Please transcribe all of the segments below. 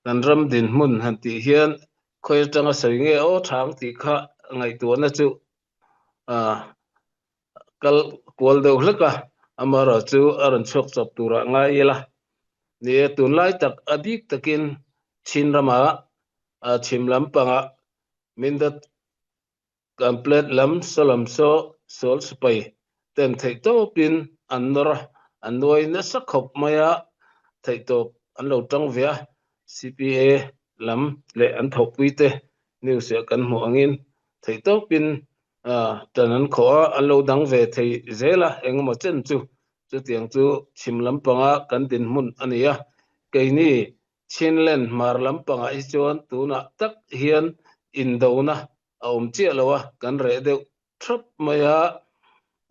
Kan ram dinhmun han tih hian khawi atanga sawi nge aw thang tih kha ngaihtuahna chu kal kual deuh hlek a, amaherawh chu a rawn chhuak chawp turah ngai ila. Ni e, tunlai tak a bik takin Chin rama chhim lampangah Mindat Kamplet lam Salam saw sual sipai ten theihtawpin an nawr a, an nuai nasa khawp mai a, theihtawp an lo tang ve a, CPA lam leh an thawhpui te news ah kan hmuh angin theihtawpin tan an khawh a, an lo dang ve thei zel a, engemaw chen chu chutiang chu chhim lampanga kan dinhmun a ni a, keini Chinland hmar lampangah hi chuan tunah tak hian indona a awm chiah lo a, kan reh deuh thap mai a,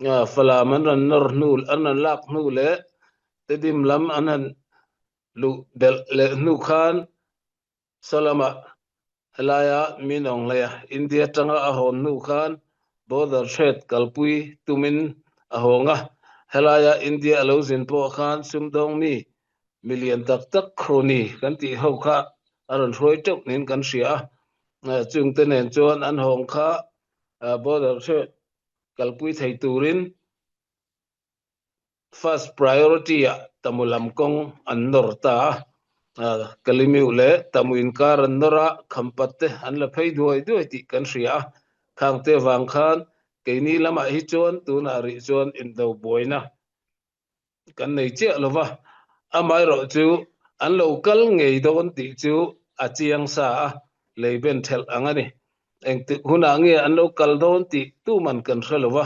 Falam an rawn nawr hnu, an rawn lak hnu leh Tedim lam an han luh belh leh hnu khan Salamah helaia min awng hlei a, India atanga a hawn hnu khan border trade kalpui tumin a hawng a, helaia India a lo zin pawh khan sumdawng mi milian tak tak crony kan tih ho kha a rawn hruai teuh niin kan hria a, chungte nen chuan an hawng kha border trade kalpui thei turin First priority ah Tamu lam kawng an nawr ta a, Kalimiu leh Tamu inkar an nawr a, Khampat te an la phei duai duai tih kan hria a, khangte vang khan keini lamah hi chuan tunah rih chuan indo buaina kan nei chiah lo va, amaherawh chu an lo kal ngei dawn tih chu a chiang sa a, lei ben thelh ang a ni. Engtik hunah nge an lo kal dawn tih tuman kan hre lo va,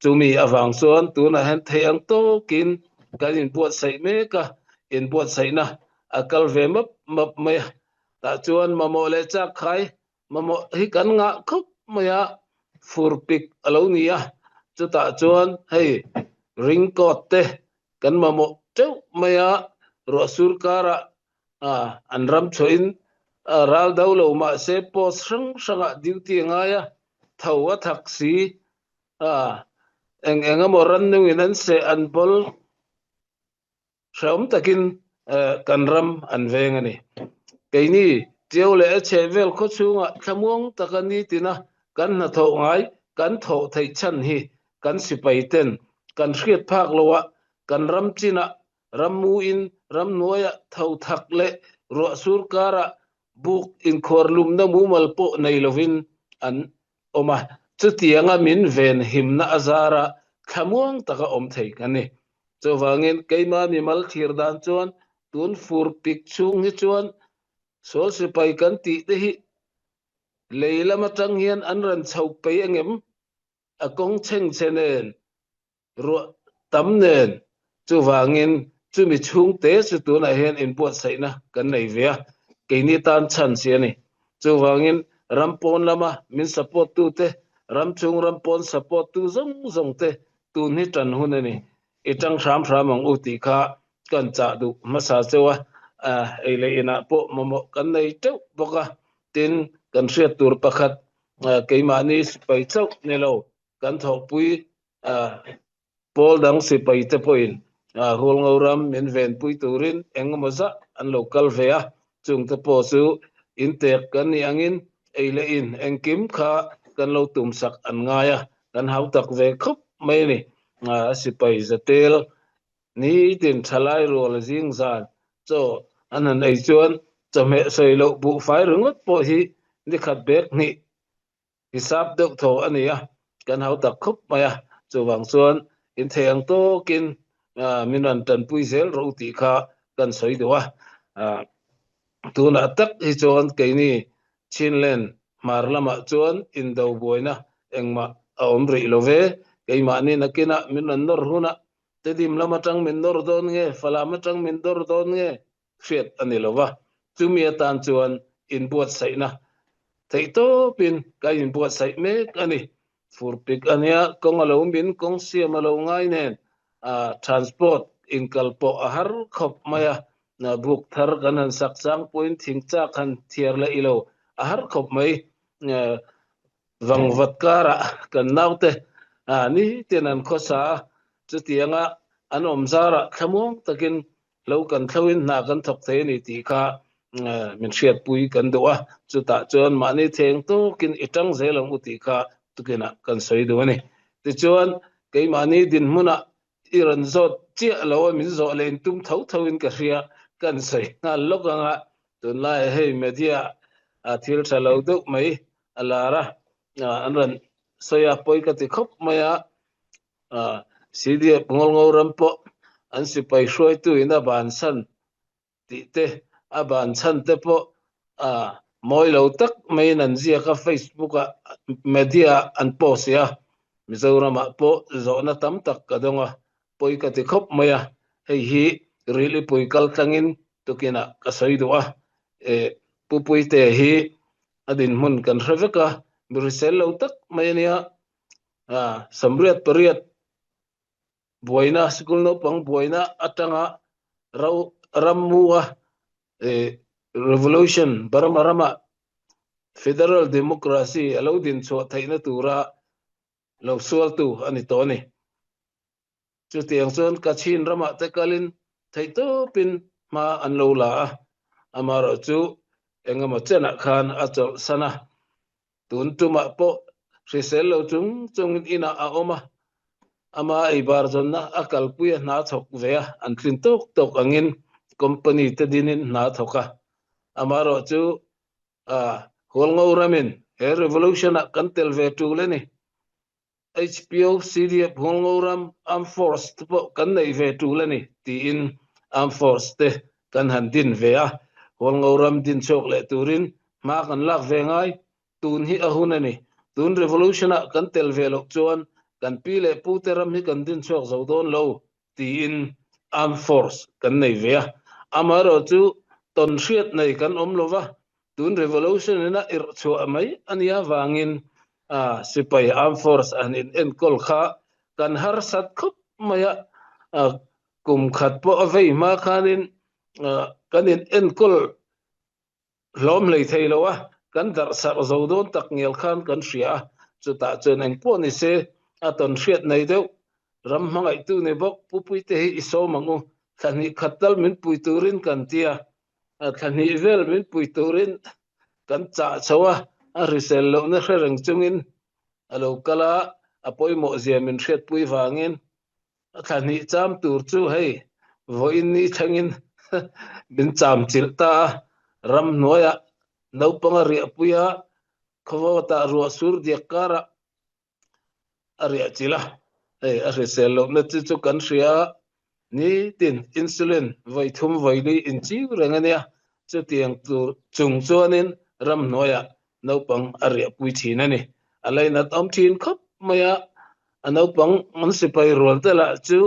chumi avang chuan tunah hian theih ang tawkin kan inbuatsaih mek a, inbuatsaihna a kal ve map map mai a. Tah chuan mamawh leh chak khai mamawh hi kan ngah khawp mai a, fur pik a lo ni a, chutah chuan hei ringcoat te kan mamawh teuh mai a, ruahsur karah an ram chhuahin ral do lo mah se post hrang hrangah duty a ngai a, tho a thak si, eng eng emaw rannungin an seh an bawl hrehawm takin kan ram an veng a ni. Keini Tiau leh a chhehvel khawchhungah thlamuang taka nitina kan hnathawh ngai kan thawh theih chhan hi kan sipai ten kan hriat phak loah kan ram chinah rammuin ramhnuaiah tho thak leh ruahsur karah buk inkhuar lumna mumal pawh nei lovin an awm a, chutianga min ven himna a zara thlamuang taka awm thei kan ni. Chuvangin keima mimal thlir dan chuan tun fur pik chhung hi chuan sual sipai kan tih te hi lei lam atang hian an rawn chho pei angem? A kawng chheng che nen ruah tam nen chuvangin chumi chhungte chu tunah hian inbuatsaihna kan nei ve a, keini tan chhan si a ni. Chuvangin ram pawn lama min support tute, ram chhung ram pawn support tu zawng zawng te tun hi tan hun a ni. I tang hram hram ang u tih kha kan chah duh hmasa cheu a, ei leh inah pawh mamawh kan nei teuh bawk a, tin kan hriat tur pakhat keimahni sipai chauh ni lo kan thawhpui pawl dang sipai te pawhin Hualngo ram min venpui turin engemaw zah an lo kal ve a, chungte pawh chu intek kan nih angin ei leh in engkim kha kan lo tumsak an ngai a, kan hau tak ve khawp mai a ni. Sipai zatel nitin thalai rual zing zan chaw an han ei chuan chawhmeh sawi loh buhfai ringawt pawh hi nikhat bek hnih Hisap deuh tho a ni a, kan hau tak khawp mai a, chuvang chuan in thei ang tawkin min rawn tanpui zel rawh u tih kha kan sawi duh a. Tunah tak hi chuan keini Chinland hmar lamah chuan indo buaina engmah a awm rih lo ve, keimahni nakinah min rawn nawr hunah Tedim lam atang min nawr dawn nge, Falam atang min nawr dawn nge hriat a ni lo va, chumi atan chuan inbuatsaihna theihtawpin kan inbuatsaih mek a ni. Furpik a nia, kawng a lo min, kawng siam a lo ngai nen, transport inkal pawh a har khawp mai a, buk thar kan han sak chang pawhin thingchak han thiar leh ilo a har khawp mai. Vangvat karah kan naute nitin an khawsa a, chutianga an awm zarah thlamuang takin. Hlo kan thloin hna kan thawk thei a ni tih kha min hriatpui kan duh a, chutah chuan mahni theng tawkin i tang zel ang u tih kha tukinah kan sawi duh a ni. Tichuan, keimahni dinhmunah i rawn zawt chiah lo a, min zawh leh intum tho thoin ka hria, kan sawi nghal lawk ang a, tunlaiah hei media ah thil tha lo deuh mai a lar a, an rawn sawi a, pawi ka ti khawp mai a, CDF Ngawlngo ram pawh an sipai hruaitu in a bansan tih te, a ban chhan te pawh mawi lo tak maiin an ziak a, Facebook ah media ah an post i a, Mizoram ah pawh zawhna tam tak ka dawng a, pawi ka ti khawp mai a, hei hi Rilipui kal tlangin tukinah ka sawi duh a, Pu Puite hi a dinhmun kan hre vek a, mi hrisel lo tak mai a nia, Samriat pariat buaina, sikul naupang buaina atanga rammu a revolution Burma rama federal democracy a lo din chhuah theihna tura lo sualtu a ni tawh a ni. Chutiang chuan Kachin ramah te kalin theihtawpin hma an lo la a, amaherawh chu engemaw chenah khan a chawlhsan a. Tun tumah pawh hrisel lo chung chungin inah a awm a, ama eibar zawnna a kalpui a hna thawk ve a, an tlin tawk tawk angin company te dinin hna thawk a. Amaherawh chu Hualngo ramin he revolution-ah kan tel ve tul a ni. HPO, CDF, Hualngo ram Armed Force te pawh kan neih ve tul a ni tiin Armed Force te kan han din ve a, Hualngo ram din chhuak leh turin hma kan lak ve ngai, tun hi a hun a ni. Tun revolution ah kan tel ve loh chuan kan pi leh pu te ram hi kan din chhuak zo dawn lo tiin Armed Force kan nei ve a, amaherawhchu tawnhriat nei kan awm lo va, Tun revolution in a irh chhuah mai a nia vangin sipai armed force an in enkawl kha kan harsat khawp mai a, kum khat pawh a vei hma khanin kan in enkawl hlawm hlei thei lo a, kan darh sarh zo dawn tak ngial khan kan hria a, chutah chuan engpawh ni se a tawn hriat nei deuh ram hmangaihtu ni bawk Pupuite hi i sawm ang u, thla hnih khat tal min pui turin kan ti a, Thla hnih vel min pui turin kan chah chho a, a hrisel lohna hre reng chungin a lo kal a, a pawimawh zia min hriatpui vangin a thla hnih cham tur chu hei vawiin ni thlengin min cham chilh ta a, ramhnuaiah naupang a riahpui a, khawvawtah ruah sur diak karah a riah chilh a, hei a hrisel lohna chu chu kan hria a, nitin insulin vawi thum vawi li inchiu reng a nia, chutiang tur chung chuanin ramhnuaiah naupang a riahpui thin a ni. A lainat awm thin khawp mai a, a naupang an sipai rual te lah chu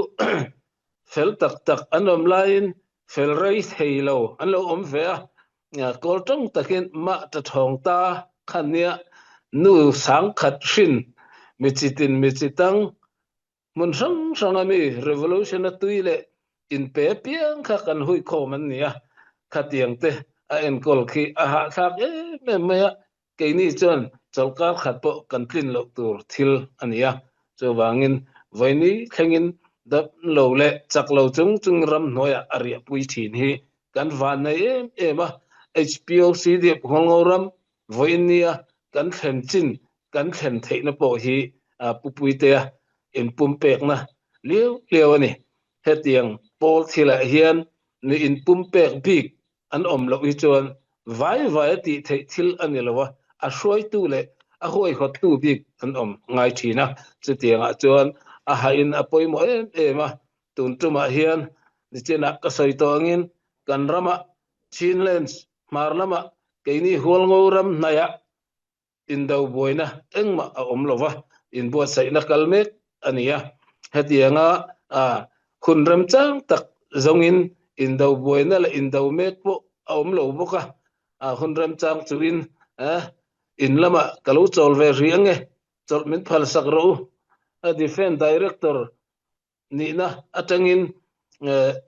fel tak tak an awm laiin fel rei thei lo an lo awm ve a, Kawl tawng takin mah ta thawng ta khan nia nu sangkhat hrin mi chitin mi chitang hmun hrang hrang a mi revolution a tui leh inpe piang kha kan hui khawm an nia khatiang te a enkawl khi a hahthlak em em mai a Keini chuan chawlhkar khat pawh kan tlin loh tur thil a ni a, chuvangin vawiini thlengin dam lo leh chak lo chung chung ramhnuaiah a riahpui thin hi kan van nei em em a. HPOC dip Hualngo ram vawiinia kan thlen chin kan thlen theihna pawh hi Pu Puitea inpumpekna liau liau a ni. Hetiang pawl thilah hian mi inpumpek bik an awm loh hi chuan vai vai a tih theih thil a ni lo a, a hruaitu leh a huaihawttu bik an awm ngai thin a, chutiangah chuan a hahin a pawimawh em em a, tun tumah hian nichinah ka sawi tawh angin kan ramah Chinlands hmar lamah keini Hualngo ram hnaihah Indo buaina engmah a awm lova, inbuatsaihna kal mek a ni a. Hetianga hun remchang tak zawngin indo buaina leh indo mek pawh a awm lo bawk a, hun remchang chuin in lamah ka lo chawl ve rih ange, chawlh min phalsak rawh u, a Defence Director nihna atangin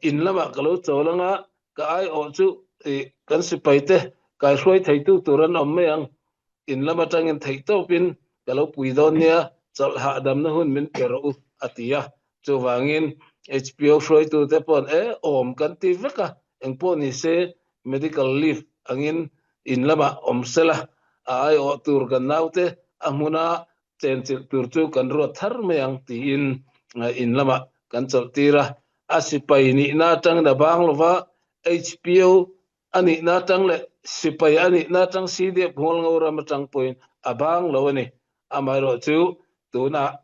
in lamah ka lo chawl anga ka aiawh chu kan sipaite kaihruai theitu tur an awm mai ang. In lam atangin theihtawpin ka lo pui dawn nia, chawlh hahdamna hun min pe rawh u a ti a. Chuvangin. HPO hruaitute paw'n e awm kan ti vek a, engpawh ni se medical leave angin in lamah awm sela, a aiawh tur kan naute a hmuna chenchilh tur chu kan ruat thar mai ang tiin in lamah kan chawlh tir a. A sipai nihna atangin a bang lova, HPO a nihna atang leh sipai a nihna atang CDF Hualngo ram atang pawhin a bang lo a ni. Amaherawhchu tunah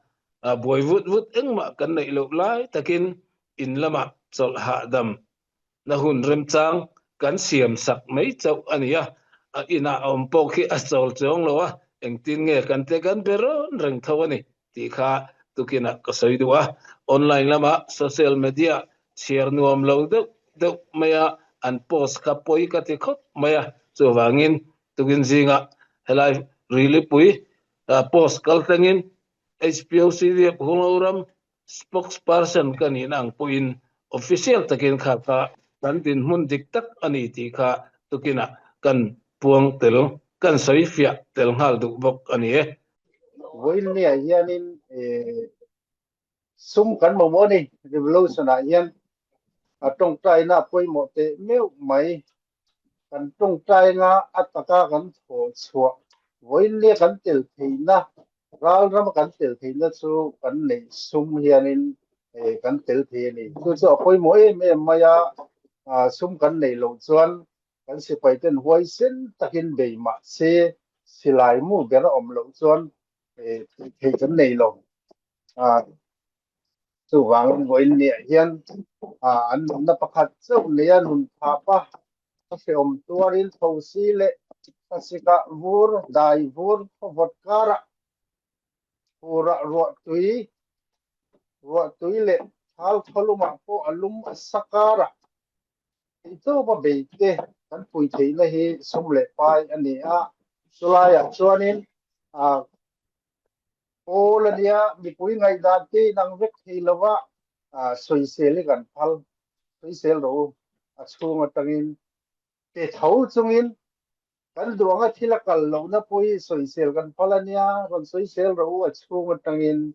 buai vut vut engmah kan neih loh lai takin in lamah chawlh hahdam na hun remchang kan siam sak mai chauh a ni a, a inah a awm pawh khi a chawl chuang lo a, engtin nge kan te kan be rawn reng tho a ni tih kha tukinah ka sawi duh a. Online lama social media chhiar nuam lo deuh deuh maia an post kha pawi ka ti khawp mai a, chuvangin tukin zingah helai Rilipui post kal thlengin HPOC Riap Hungo ram spokesperson ka nihna ang pawhin official takin kha kha kan dinhmun dik tak a ni tih kha tukinah kan puang tel, kan sawi fiah tel nghal duh bawk a ni e. Vawiinniah hianin sum kan mamawh a ni, revolution-ah hian a tawngtaina a pawimawh teh meuh mai. Kan tawngtaina a taka kan thawh chhuah vawiinnia kan tel theihna, ral rama kan tel theihna chu kan neih sum hianin kan tel thei a ni. Chu chu a pawimawh em em mai a, sum kan neih loh chuan kan sipaiten huaisen takin bei mah se silai mu ber a awm loh chuan tih theih kan nei lo. Chuvangin vawiinniah hian an nunna pakhat chauh neia nun thap a, a hrehawm tuarin thosi leh thlasik-ah vur, dai vur, khawvawt karah furah ruahtui, ruahtui leh thal khawlumah pawh a lum a sa karah Theihtawpa beite kan pui theihna hi sum leh pai a ni a, chulaiah chuanin kawl a nia, mipui ngaihdan te inang vek thei lova sawisel hi kan phal, sawisel rawh u, a chhung atangin pe tho chungin kan duh anga thil a kal lohna pawh hi sawisel kan phal a nia, rawn sawisel rawh u a chhung atangin.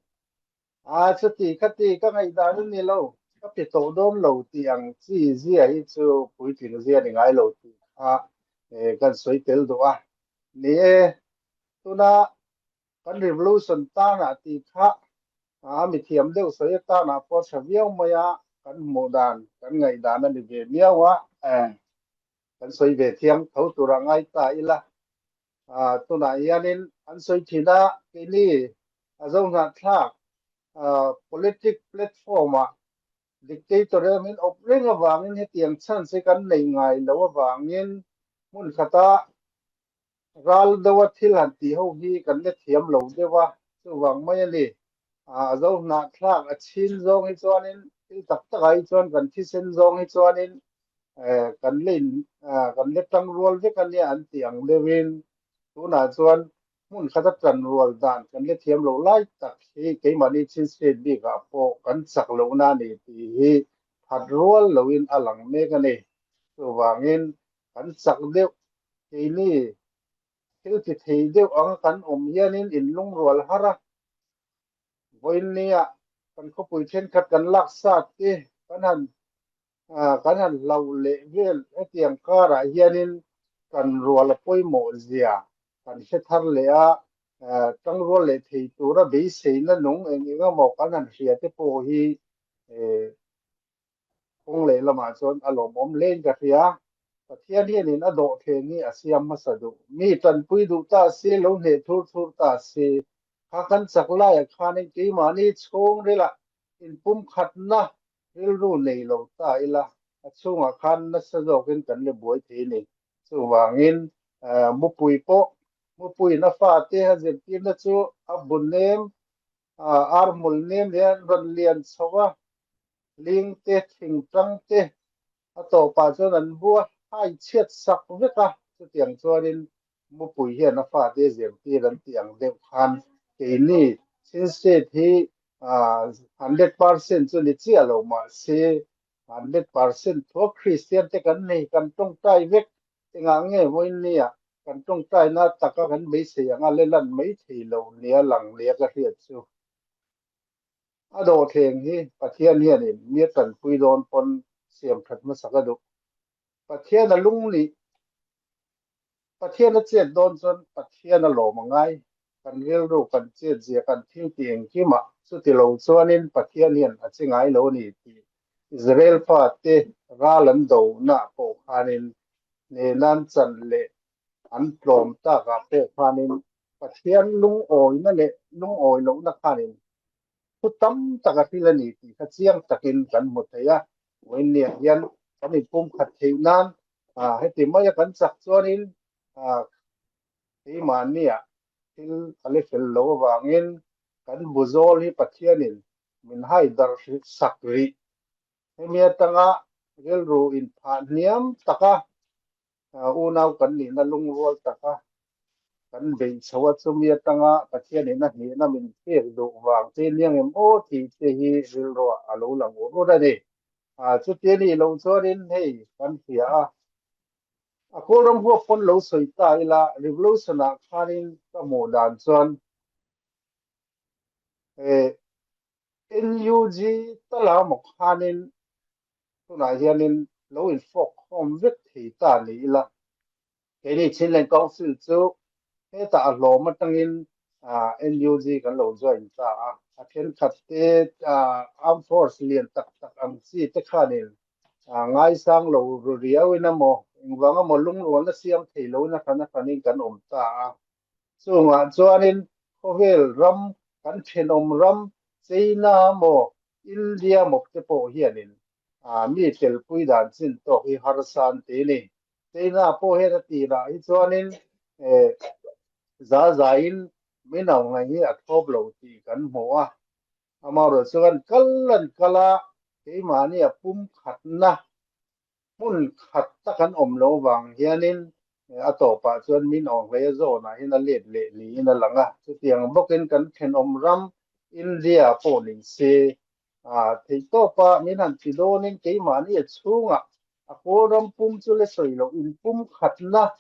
A chuti khati ka ngaihdan a ni lo, ka pe tawh dawn lo tih ang chi zia hi chu puitling zia ni ngai lo tih kha kan sawi tel duh a. Ni e, tuna kan revolution tanah tih kha a mithiam deuh sawi atanah pawh tha viau mai a, kan hmuh dan, kan ngaihdan a ni ve miau a, kan sawi ve thiang tho tura ngai ta ila. Tunah hianin an sawi thin a, keini a zohnahthlak politic platform-ah dictator emin awp reng avangin hetiang chance hi kan nei ngai lo avangin hmun khata ral deuha thil han tih ho hi kan la thiam lo deuh a, chuvang mai a ni. A zohnahthlak a chhin zawng hi chuanin thil tak takah hi chuan kan thisen zawng hi chuanin kan la in kan la tang rual vek a nia an tih ang deuhin tunah chuan hmun khata tan rual dan kan la thiam loh lai tak hi keimahni Chin State bikah pawh kan chak lohna a ni tih hi phat rual loin a lang mek a ni. Chuvangin kan chak deuh keini thil ti thei deuh anga kan awm hianin inlungrual har a, vawiinnia kan khawpui thenkhat kan lak sat te kan han kan han hlauh leh vel hetiang karah hianin kan rual a pawimawh zia kan hre thar leh a, tangrual leh thei tura beiseina nung eng eng emaw kan han hria te pawh hi Kawng leh lamah chuan a lawmawm hlein ka hria. Pathian hianin a dawhthleng hi a siam hmasa duh. Mi tanpui duh ta si, lo hneh thur thur ta si. Kha kan chak laiah khanin keimahni chhungrilah inpumkhatna rilru nei lo ta ila, a chhungah khan nasa zawkin kan le buai thei ni. Chuvangin mupui pawh, mupuiin a fate a zirtirna chu a bu nem, ar hmul nem hian rawn lian chho a, Ling te, thingtang te a tawpah chuan an bu a hai chhiat sak vek a, chutiang chuanin mupui hian a fate zirtir an tih ang deuh khan keini Chin State hi 100% chu ni chiah lo mahse 100% thuak Kristian te kan nei, kan tawngtai vek. Engah nge vawiinnia kan tawngtaina taka kan beisei anga le lan mai thei lo nia lang nia ka hriat chu. A dawhthleng hi Pathian hianin mi a tanpui dawn pawn siam that hmasak a duh. Pathian a lung nih Pathian a chet dawn chuan Pathian a lawm a ngai. Kan rilru, kan chetzia, kan thil tih engkimah chuti lo chuanin Pathian hian a che ngai lo a ni tih Israel fate ral an donaah pawh khanin hnenan chan leh an tlawm takah pawh khanin Pathian lungawina leh lungawi lohna khanin thu tam tak a hril a ni tih kha chiang takin kan hmu thei a. Vawiinniah hian kan inpumkhat theih nan heti maia kan chak chuanin keimahnia thil a le fel lo avangin kan buzawl hi Pathianin min hai darh sak rih. Hemi atanga rilru inphah hniam taka unau kan nihna lungrual taka kan beih chho a, chumi atanga Pathianin a hnihna min pek duh vang te nia ngem aw tih te hi rilruah a lo lang ur ur a ni. Chuti a nih loh chuanin hei kan hria a, a Kawlram huap pawn lo sawi ta ila Revolution-ah khanin ka hmuh dan chuan NUG tala maw khanin Tunah hianin lo infawk khawm vek thei ta ni ila, keini Chinland Council chu hetah a hlawm atangin NUG kan lo join ta a, a thenkhat te Armed Force lian tak tak ang chi te khanin ngaisang lo ru riauin emaw engvang emaw lungrualna siam thei loin a hran a hranin kan awm ta a. Chungah chuanin khawvel ram, kan thenawm ram China maw India mawp te pawh hianin mi telpui dan chin tawk hi harsa an ti ni. China pawh hian a tirah hi chuanin za zain min au ngaih hi a thlawp lo tih kan hmu a. Amaherawhchu chuan kal an kal a, keimahni a pumkhatna Hmun khat tak an awm loh vang hianin a tawpah chuan min awnghlei a zawnah hian a let leh niin a lang a. Chutiang bawkin kan thenawm ram India pawh ni se theihtawpa min han ti dawnin keimahni a chhungah a kawl ram pum chu le sawi loh inpum khatna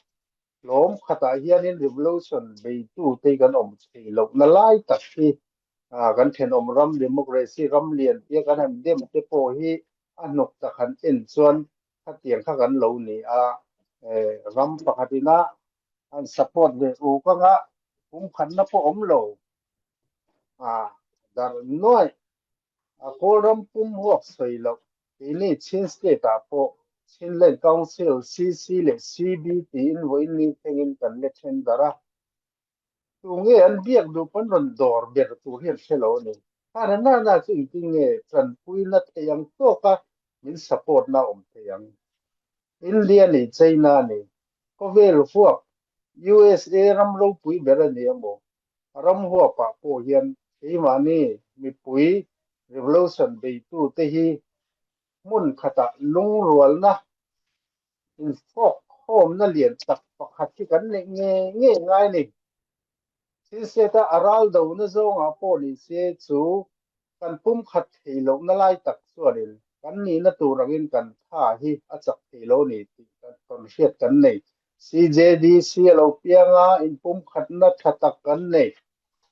hlawm khatah hianin revolution beitute kan awm thei lohna lai tak hi kan thenawm ram democracy ram lian tia kan han dem te pawh hi a hnawk tak han en chuan khatiang kha kan lo ni a, ram pakhat ina an support ve uk anga pumkhatna pawh awm lo darh nuaih. A Kawlram pum huak sawi loh keini Chin State ah pawh Chinland Council, CC leh CB tiin vawiin ni thlengin kan la then darh a. Tu nge an biak duh pawn rawn dawr ber tur hi an hre lo a ni. Hana nana chu engtin nge tanpuina thei ang tawka min support na awm thei ang. India ni China ni khawvel huap USA ram ropui ber a ni emaw ram huapah pawh hian keimahni mipui revolution beitute hi hmun khatah lungrualna infawkkhawmna lian tak pakhat hi kan neih ngei ngei ngai a ni. Thilseta a ral dona zawngah pawh ni se chu kan pumkhat thei lohna lai tak chuanin kan nihna tur angin kan tha hi a chak thei lo ni tih tawn hriat kan nei. CJDC a lo piang a, inpumkhatna tha tak kan nei.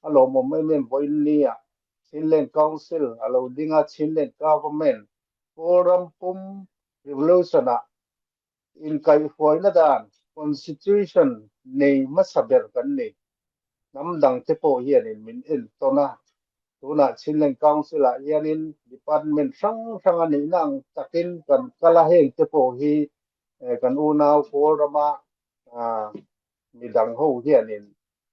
A lawmawm em em vawiin nia Chinland Council a lo ding a, Chinland Government, Kawlram pum Revolution-ah Inkaihhruaina dan, Constitution, nei hmasa ber kan ni. Hnam dangte pawh hianin min entawn a, tunah Chinland Council-ah hianin department hrang hrang a nihna ang takin kan kal a, hengte pawh hi kan unau Kawl rama midang ho hianin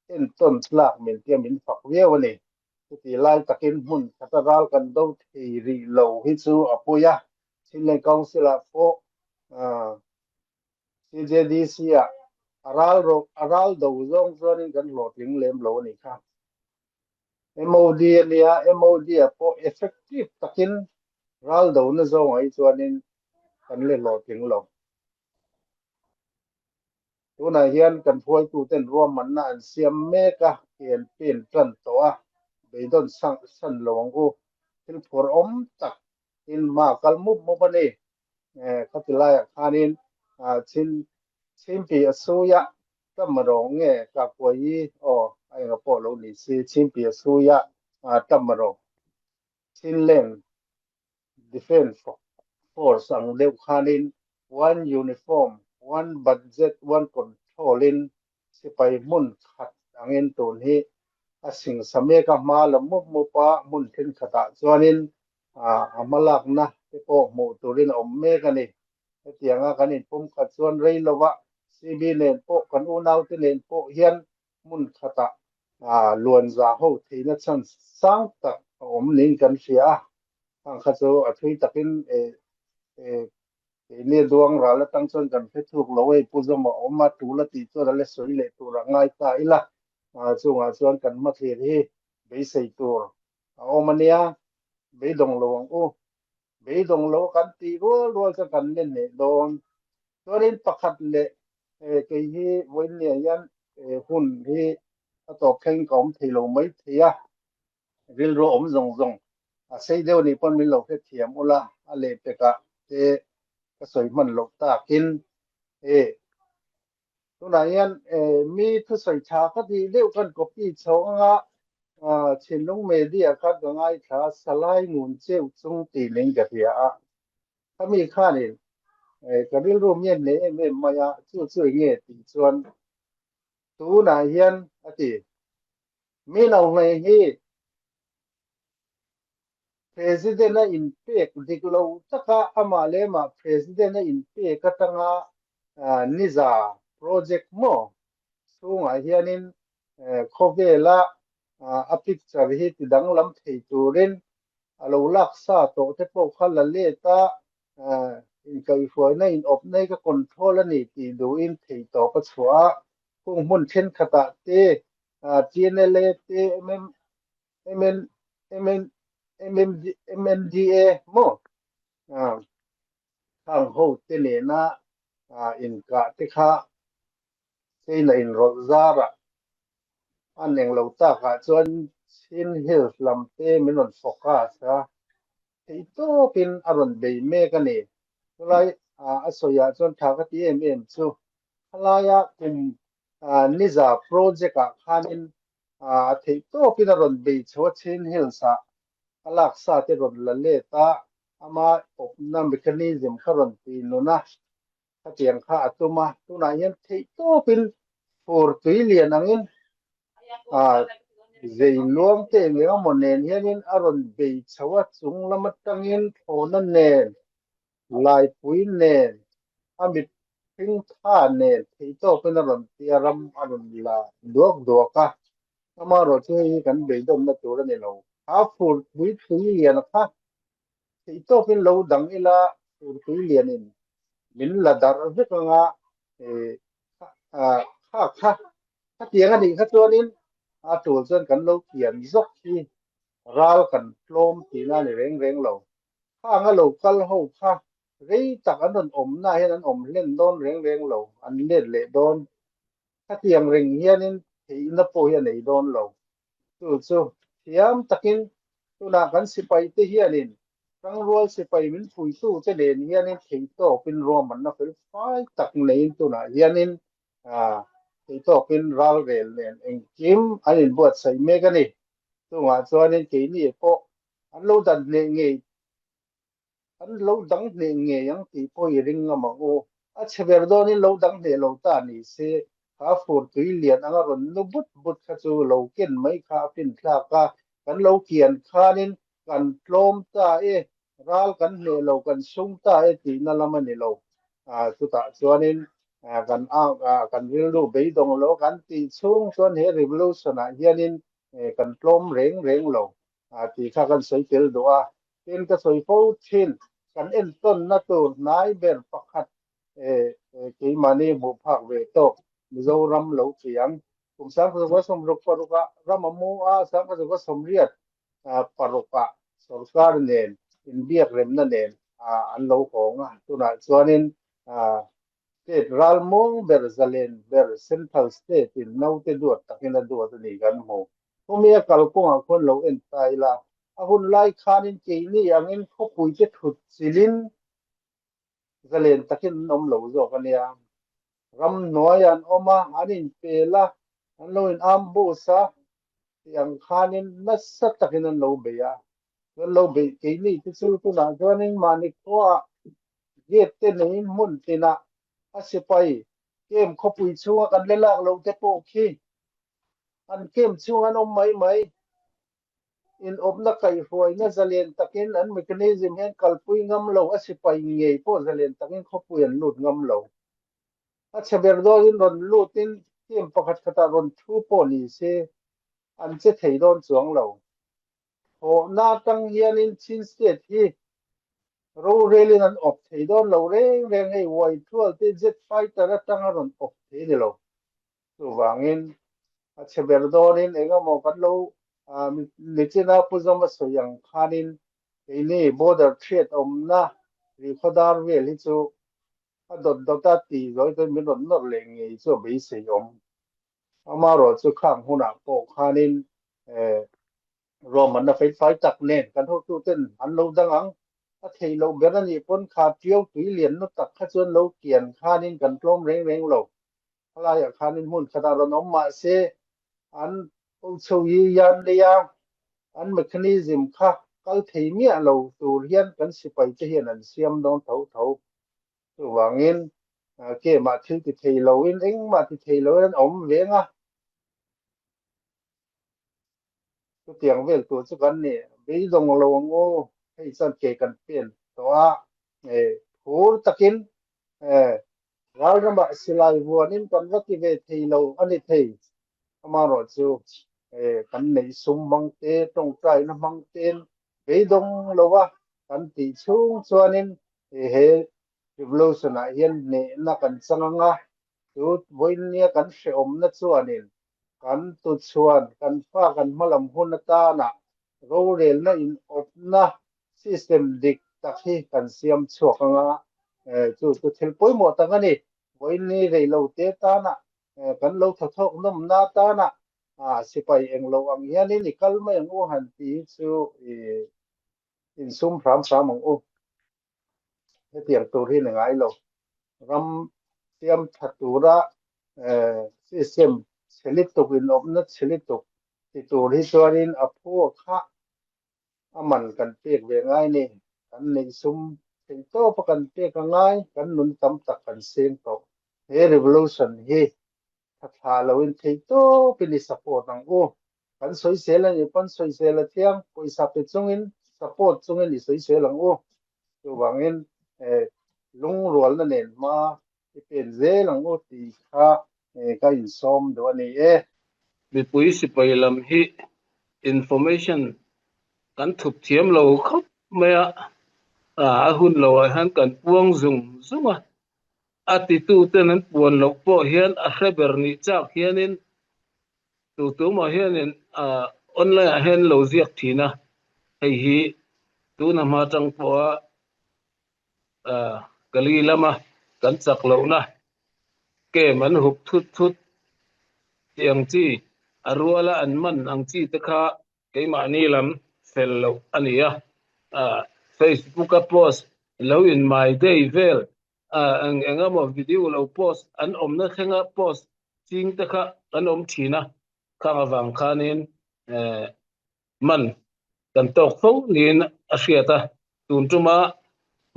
entawn tlak min tia min fak viau a ni. Chutih lai takin hmun khata ral kan do thei rih lo hi chu a pawi a, Chinland Council-ah pawh CJDC-ah a ral rawh a ral do zawng chuanin kan hlawhtling lem lo a nih kha. MOD a nia, MOD-ah pawh effective takin ral dona zawngah hi chuanin kan le hlawhtling lo. Tunah hian kan hruaituten ruahmanna an siam mek a, ken pen tan tawh a, beidawn san lo ang u. Thil phur awm tak in hma kal mup mup a ni. Khati laiah khanin chin chimpi a sui a, ka marawh nge ka kuai i aw a enga pawh lo ni si, chimpi a sui a, ka marawh. Chinland Defence Force ang deuh khanin one uniform, one budget, one control in sipai hmun khat angin tun hi a singsa mek a, hma la mup mup a, hmun thenkhatah chuanin a hmalakna te pawh hmuh turin a awm mek a ni. Hetianga kan inpumkhat chuan rei lova CB nen pawh kan unaute nen pawh hian hmun khatah luan za ho theihna chance sang tak a awm niin kan hria a, khang kha chu a thui takin keini duang ral atang chuan kan hre thuk lo hei Pu Zawma awm a tul a tih chuan a la sawi leh tur a ngai ta ila, chungah chuan kan hmathlir hi beisei tur a awm a nia, beidawng lo ang u. Beidawng lo kan tih rual rual chuan kan len leh dawn. Chuanin pakhat leh kei hi vawiinniah hian hun hi a tawp thleng ka awm thei lo mai thei a, rilru awm zawng zawng a sei deuh nih pawn min lo hrethiam ula, a lehpekah te ka sawi hman loh takin e Tunah hian mi thusawi tha ka tih deuh khan copy chho anga thinlung media khan ka ngaithla a, Salai ngun cheu chung tih ning ka hria a, khami khanin ka rilru mian nei em em mai a, chu chu enge tih chuan tunah hian a ti, mi lo hlei hi President a inpek dik lo taka amah leh amah President a inpek atanga Niza project maw chhungah hianin khawvela a picture hi ti danglam thei turin a lo laksa tawh te pawh kha la let a, inkaihhruaina inawpna hi ka control a ni tih duhin thei tawp a chhuah a, kung hmun thenkhatah te TNLA te mm MN MN MMD MNDA maw khang ho te nena inkah te kha China inrawlh zarah an englo takah chuan Chin Hills lam te min rawn focus a, theihtawpin a rawn bei mek a ni. Chulai a sawiah chuan tha ka ti em em chu khalaia kum Niza project ah khanin a theih tawpin a rawn bei chho a, Chin Hills ah a laksa te rawn la let a, ama awpna mechanism kha rawn ti nun a, khatiang kha a tum a, tunah hian theih tawpin fur tui lian angin zei luang te eng eng emaw nen hianin a rawn bei chho a, chung lam atangin thlawhna nen Laipui nen, a mit hring tha nen theihtawpin a rawn ti a, ram a rawn la duak duak a. Amaherawh chu hei hi kan beidawnna tur a ni lo. Kha furpui tui lian kha theihtawpin lo dang ila furpui lianin min la darh vek anga kha kha khatiang a nih kha chuanin a tul chuan kan lo kian zawk hi ral kan tlawm tihna a ni reng reng lo. Khang a lo kal ho kha rei tak an rawn awmna hian an awm hlen dawn reng reng lo, an let leh dawn. Khatiang reng hianin theihna pawh hi a nei dawn lo. Chu chu thiam takin tunah kan sipaite hianin Tangrual sipai min puitute nen hianin theihtawpin ruahmanna fel fai tak neiin tunah hianin theihtawpin ralrel nen engkim an inbuatsaih mek a ni. Chungah chuanin keini pawh An lo dan hneh ngei, an lo dang hneh ngei ang tih pawh i ring ngam ang u. A chhe ber dawnin lo dang hneh lo ta ni se, kha fur tui lian anga rawn nu but but kha chu lo ken mai kha a fin thlak a, kan lo kian khanin kan tlawm ta e, ral kan hneh lo, kan sung ta e tihna lam a ni lo. Chutah chuanin kan kan rilru beidawng lo kan tih chhung chuan he revolution-ah hianin kan tlawm reng reng lo. tih kha kan sawi tel duh a, tin ka sawi fo thin, kan entawnna tur hnai ber pakhat keimahni hmuh phak ve tawk Mizoram lo chiang kum 1966 ah ram a mu a, 1986 ah sorkar nen inbiak remna nen an lo hawng a, tunah chuanin State ralmuang ber zalen ber Central State in naute duat takin a duat a ni kan hmu. Khumi a kalkawngah khuan lo en ta ila, a hun lai khanin keini angin khawpuite thut chilin zalen takin an awm lo zawk a nia. Ramhnuai an awm a, an inpel a, an lo in ambush a, tih ang khanin nasa takin an lo bei a. Chuan lo beih keini te chu tunah chuanin mahni khuaah gate te neiin hmun tinah a sipai camp khawpui chhunga kan la lak lo te pawh khi an camp chhung an awm mai mai. Inawpna kaihhruaina zalen takin an mechanism hian kalpui ngam lo a sipai ngei pawh zalen takin khawpui an lut ngam lo. A chhe ber dawlin rawn lutin camp pakhat khatah rawn thu pawh ni se an che thei dawn chuang lo. Thawhna atang hianin Chin State hi rorelin an awp thei dawn lo reng reng hei Y-twelve te jet fighter atanga rawn awp thei a ni lo. Chuvangin a chhe ber dawnin engemaw kan lo nichina Pu Zawma sawi ang khanin keini border threat awmna Rihkhawdar vel hi chu a dawt dawt a ti zawi chuan min rawn nawr leh ngei chu a beisei awm. Amaherawh chu khang hunah pawh khanin ruahmanna felfai tak nen kan hotuten an lo dang ang. A theih loh ber a nih pawn kha ṭiau tui lian nu tak kha chuan lo kian khanin kan tlawm reng reng lo. Khalaiah khanin hmun khatah rawn awm mah se an ho hi yan lei a, an mechanism kha kal thei miah lo tur hian kan sipai te hian an siam dawn tho tho. Chuvangin kemah thil ti thei loin engmah ti thei loin an awm veng a. Chutiang vel tur chu kan ni beidawng lo ang u, hei chuan ke kan pen tawh a, phur takin ral ramah silai vuanin kan va ti ve thei lo a ni thei. Amaherawh chu kan neih sum hmang te, tawngtaina hmang ten beidawng lo a kan tih chhung chuanin he revolution ah hian hnehna kan chang ang a, chu vawinia kan hrehawmna chuanin kan tuchhuan kan fa kan hmalam hun atana rorelna inawpna system dik tak hi kan siam chhuak ang a, chu chu thil pawimawh tak a ni. Vawiini reilo te tana kan lo thathawk nawmna atana sipai englo ang hianin i kal mai ang u han tih hi chu insum hram hram ang u. Hetiang tur hi ni ngai lo. Ram siam tha tura system chhe lutuk inawpna chhe lutuk ti tur hi chuanin a phu a kha a man kan pek ve ngai ni. Kan neih sum theih tawpa kan pek a ngai, kan nun tam tak kan seng tawh. He revolution hi tha thlah loin theih tawpin i support ang u. Kan sawisel a nih pawn sawisel a thiang, pawisa pe chungin support chungin i sawisel ang u. Chuvangin lungrualna nen hma i pen zel ang u tih kha ka insawm duh a ni e. Mipui sipai lam hi information kan thup thiam lo khawp mai a, a hun loah hian kan puang zung zung a, A tituten an puan loh pawh hian a hre ber nih chak hianin tu tumah hianin online ah hian lo ziak thin a, hei hi tuna hma tang pawha Kali lama kan chak lohna kem an hup thut thut tih ang chi, a ruala an man ang chi te kha Keimahni lam fel loh a ni a, Facebook a post lo in my day vel eng eng emaw video lo post an awmna thlenga post ching te kha an awm thin a, khang avang khanin man kan tawk fo niin a hriat a, tun tuma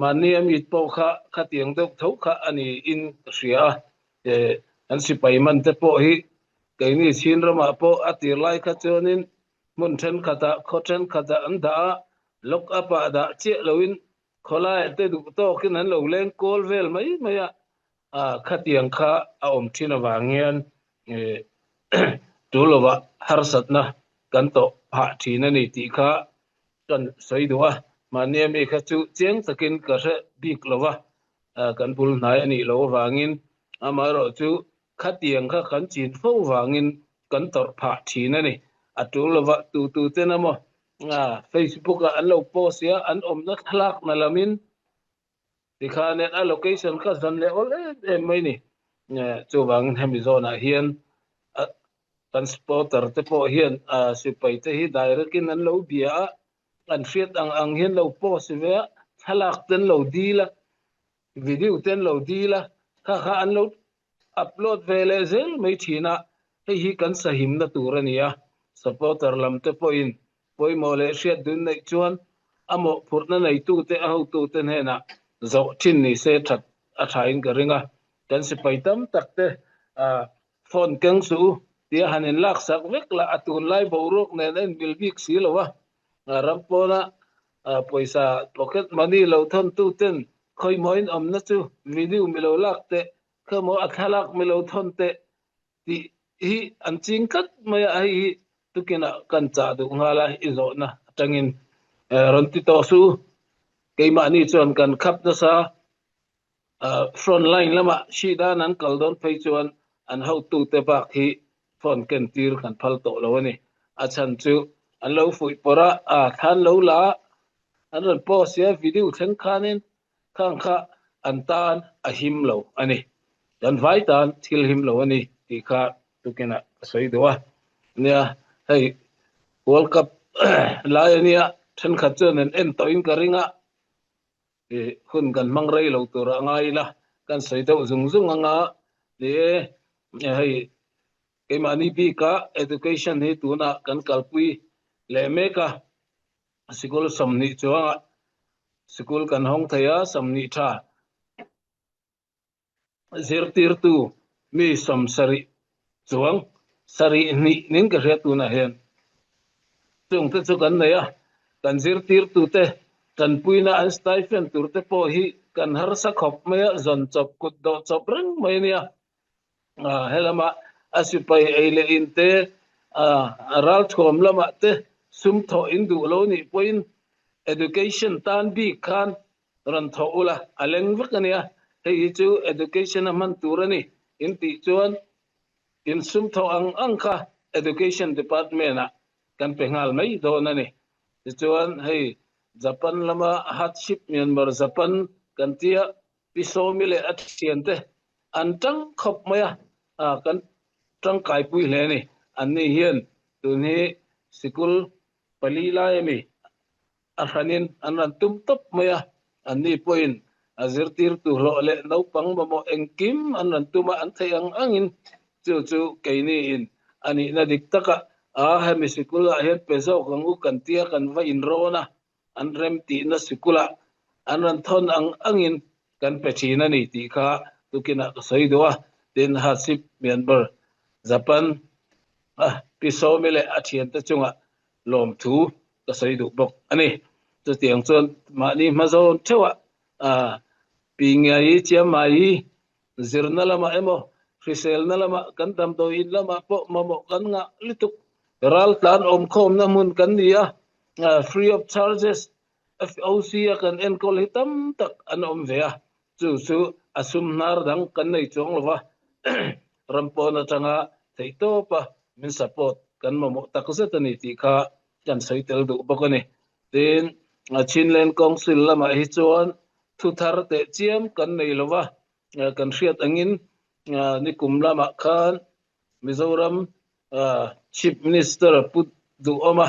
mahni a mit pawh kha khatiang deuh tho kha a niin ka hria a, an sipai man te pawh hi keini Chin ramah pawh a tir lai kha chuanin hmun thenkhatah khaw thenkhatah an dah a, lock up ah dah chiah loin khawlaiah te duh tawkin an lo leng kawl vel mai mai a, khatiang kha a awm thin avang hian tul lovah harsatna kan tawh phah thin a ni tih kha kan sawi duh a, mahni ami kha chu chiang takin ka hre bik lo va, kan bul hnai a nih loh avangin amaherawh chu khatiang kha kan chin fo vangin kan tawrh phah thin a ni. A tul lova tu tu ten emaw Facebook ah an lo post i a, an awmna thlalak na lamin tikhan a location kha zan leh awl em em mai ni. Chuvangin hemi zawnah hian Kan supporter te pawh hian sipai te hi direct in an lo bia a, an hriat ang ang hian lo post ve a, thlalak te an lo dil a, video te an lo dil a, kha kha an lo upload ve leh zel mai thin a, hei hi kan sahimna tur a ni a, supporter lam te pawhin pawimawh leh hriat dun neih chuan. A mawhphurhna neitute, a hotute hnenah zawh thin ni se that a thain ka ring a. Kan sipai tam tak te phone keng suh u tia han inlaksak vek lah a tunlai boruak nen a inmil bik si lo a. Ram pawna pawisa pocket money lo thawntu ten khawimawiin awmna chu video mi lo lak teh, khawmaw a thlalak mi lo thawn teh tih hi an ching tlat mai a, hei hi tukinah kan chah duh nghal a, i zawhna atangin rawn ti tawh suh u. Keimahni chuan kan khap nasa front line lamah hri dan an kal dawn phei chuan an hotute bak hi phone ken tir kan phal tawh lo a ni. A chhan chu an lo fuih pawrh a, a thlan lo la a, an rawn post sia video thleng khanin khang kha an tan a him lo a ni. Kan vai tan thil him lo a ni tih kha tukinah ka sawi duh a. Nia, hei World Cup lai a nia, thenkhat chuan an en tawhin ka ring a, hun kan hmang rei lo tur a ngai ila, kan sawi deuh zung zung anga ni e, hei keimahni bika education hi tunah kan kalpui leh mek a, sikul 20 chuangah sikul kan hawng thei a, 20 tha. Zirtirtu mi 70 chuang 72 nin ka hria tunah hian chungte chu kan nei a, kan zirtirtute tanpuina an stipend turte pawh hi kan harsa khawp mai a, zawn chawp kut dawh chawp reng mai a nia. Helama a sipai ei leh in te, a ralthuam lamah te sum thawh in duh lo nih pawhin education tan bik khan rawn thawh ula a leng vek a nia, hei hi chu education a hman tur a ni in tih chuan in sum thawh ang ang kha education department ah kan pe nghal mai dawn a ni. Tichuan hei Japan lama hardship Myanmar Japan kan tia Pi Sawmi leh a thiante an tang khawp mai a, kan tangkaipui hle a ni. Anni hian tun hi sikul pali lai a mi A hranin an rawn tum tawp mai a, anni pawhin a zirtirtu hlawh leh naupang mamawh engkim an rawn tum a, an theih ang angin chu chu keiniin a nihna dik takah a hemi sikulah hian pe zawk ang u kan tia kan va inrawn a, an rem tihna sikulah an rawn thawn ang angin kan pe thin a ni tih kha tukinah ka sawi duh a, tin Hasip Myanmar Japan a Pi Sawmi leh a thiante chungah lawmthu ka sawi duh bawk a ni. Chutiang chuan mahni hma zawn theuhah Pi Ngiai Chiamai zirna lamah emaw hriselna lamah kan damdawi in lamah pawh mamawh kan ngah lutuk. Raltlan awmkhawmna hmun kan ni a, free of charges FOC a kan enkawl hi tam tak an awm ve a, chu chu a sum hnar dang kan nei chuang lo va, ram pawn atanga theihtawpa min support kan mamawh takzet a ni tih kha kan sawi tel duh bawk a ni. Tin, Chinland Council lamah hi chuan thu thar teh chiam kan nei lo va, kan hriat angin nikum lamah khan Mizoram Chief Minister Pu Duhawma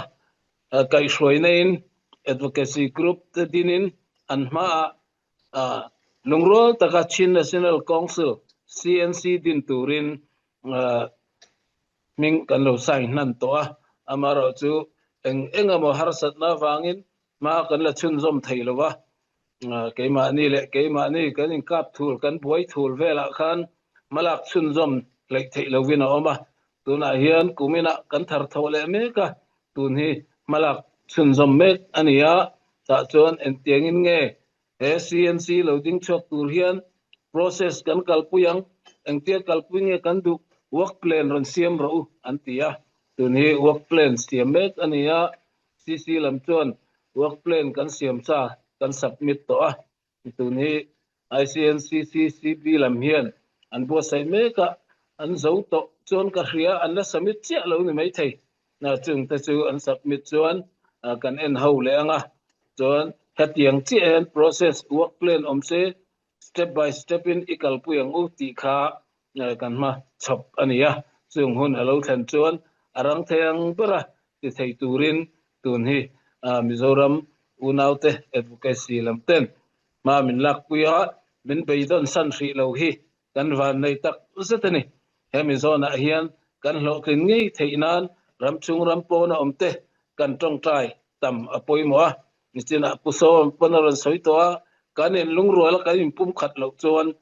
kaihhruaina in Advocacy Group te dinin an hmaah lungrual taka Chin National Council, CNC, din turin hming kan lo sign hnan tawh a, amaherawh chu eng eng emaw harsatna avangin hma kan la chhunzawm thei lo va, keimahni leh keimahni kan inkap thul, kan buai thul velah khan hmalak chhunzawm hleih theih lovin a awm a, tunah hian kuminah kan thar thawh leh mek a, tun hi hmalak chhunzawm mek a ni a, tah chuan engtiangin nge He CNC lo ding chhuak tur hian process kan kalpui ang, engtia kalpui nge kan duh, work plan rawn siam rawh u an ti a. Tun hi work plan siam mek a ni a, CC lam chuan work plan kan siam sa kan submit tawh a, tun hi ICNCC CB lam hian an buatsaih mek a, an zo tawh chuan ka hria, an la submit chiah lo ni maithei. Chungte chu an submit chuan kan en ho leh ang a, chuan hetiang chiah hian process work plan awm se step by step in i kalpui ang u tih kha kan hma chhawp a ni a, chung hun a lo thlen chuan a rang thei ang bera ti thei turin tun hi Mizoram unaute advocacy lam ten hma min lakpui a, min beidawn san hrih lo hi Kan vannei tak zet a ni. Hemi zawnah hian kan hlawhtlin ngei theih nan ramchhung ram pawna awmte kan tawngtai tam a pawimawh a. Nichinah Pu Sawm pawn a rawn sawi tawh a, kan inlungrual a kan inpumkhat loh chuan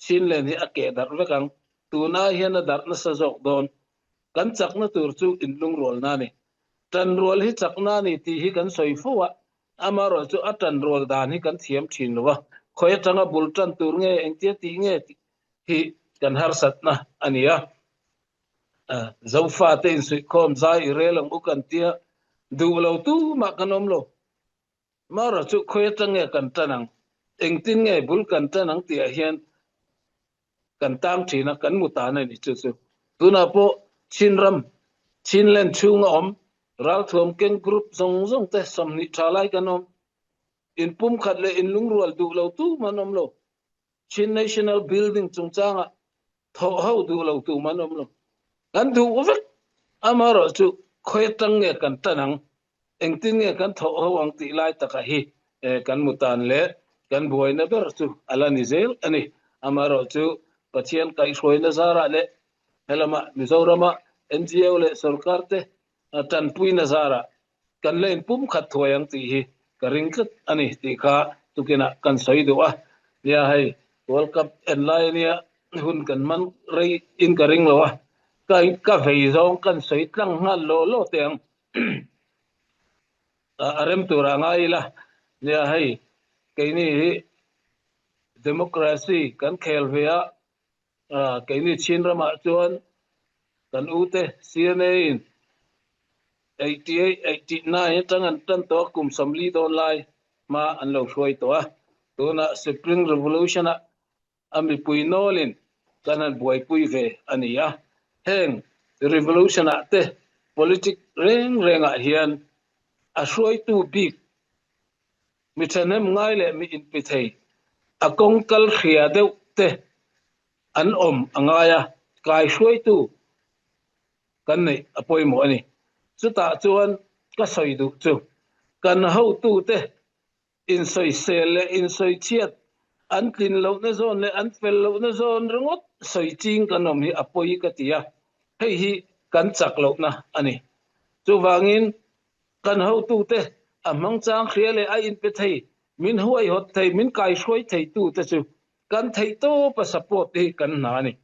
Chinland hi a keh darh vek ang. Tun ai hian a darh nasa zawk dawn. Kan chakna tur chu inlungrualna a ni. Tanrual hi chakna a ni tih hi kan sawi fo a, amaherawhchu chu a tanrual dan hi kan thiam thin lo a, khawi atanga bul tan tur nge, engtia tih nge tih hi kan harsatna a ni a. Zofate insuihkhawm zai i rel ang u kan tia, duh lo tumah kan awm lo. Mara chu khawi atang nge kan tan ang, engtin nge bul kan tan ang tihah hian kan tang thin a, kan mu tan a ni chu chu. Tunah pawh Chinram, Chinland chhunga awm ralthuam keng group zawng zawng te 20 tha lai kan awm. Inpumkhat leh inlungrual duh lo tumah an awm lo. Chin National Building chungchangah thawh ho duh lo tum an awm lo. Kan duh vek. Amaherawhchu khawi atang nge kan tan ang, engtin nge kan thawh ho ang tih lai takah hi kan mu tan leh kan buaina ber chu a la ni zel a ni. Amaherawhchu Pathian kaihhruaina zarah leh helama Mizorama NGO leh sorkar te tanpuina zarah kan la inpumkhat thuai ang tih hi ka ring tlat a ni tih kha tukinah kan sawi duh a. Nia hei World Cup en lai ania hun kan hman rei in ka ring lo a, ka ka vei zawng kan sawi tlang nghal law law teh ang. A rem turah ngai ila. Nia hei keini hi democracy kan khel ve a, Keini Chin ramah chuan kan ute CNA in 88, 89 atang an tan tawh a, kum 40 dawn lai hma an lo hruai tawh a. Tunah Spring Revolution ah a mipui nawlin kan han buaipui ve a ni a. Heng revolution ah te politic reng rengah hian a hruaitu bik Mi thahnem ngai leh mi inpe thei, a kawng kal hria deuh te an awm a ngai a, kaihruaitu kan neih a pawimawh a ni. Chutah chuan ka sawi duh chu kan hotute insawisel leh insawichhiat, an tlin lohna zawn leh an fel lohna zawn ringawt sawi ching kan awm hi a pawi ka ti a, hei hi kan chak lohna a ni. Chuvangin Kan hotute a hmangchang hria leh a inpe thei, min huaihawt thei, min kaihruai theitute chu kan theihtawpa support hi kan hna a ni.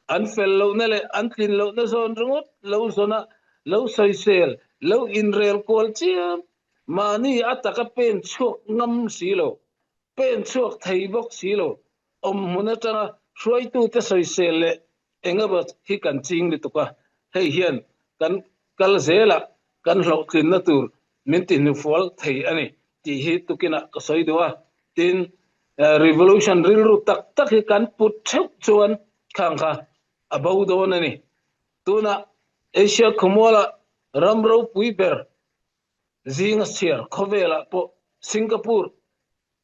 An fel lohna leh an tlin lohna zawn ringawt lo zawna lo sawisel, lo inrel kual chiam, mahni a taka pen chhuak ngam si lo, pen chhuak thei bawk si lo, awmhmun atanga hruaitute sawisel leh Engemaw hi kan ching lutuk a, hei hian kan kal zelah kan hlawhtlinna tur min ti hnufual thei a ni tih hi tukinah ka sawi duh a. Tin, revolution rilru tak tak hi kan put theuh chuan khang kha a bo dawn a ni. Tunah Asia khawmualah ram ropui ber zinga chhiar khawvelah pawh Singapore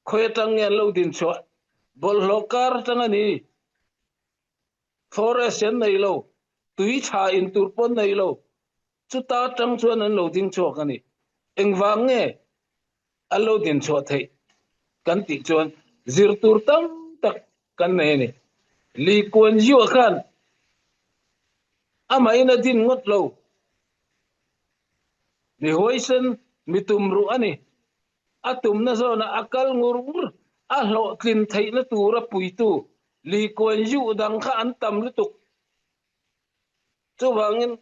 khawi atang nge an lo dinchhuah bawlhhlawh kar atang a ni. Forest an nei lo, tui tha in tur pawh an nei lo, chuta tang chuan an lo ding chhuak a ni. Engvang nge an lo din chhuah theih kan tih chuan zir tur tam tak kan nei a ni. Lee Kuan Yew ah khan amahin a din ngawt lo, mi huaisen, mi tumruh a ni. A tumna zawnah a kal ngur ngur, a hlawhtlin theihna tura puitu Likuan yuh dang kha an tam lutuk. Chuvangin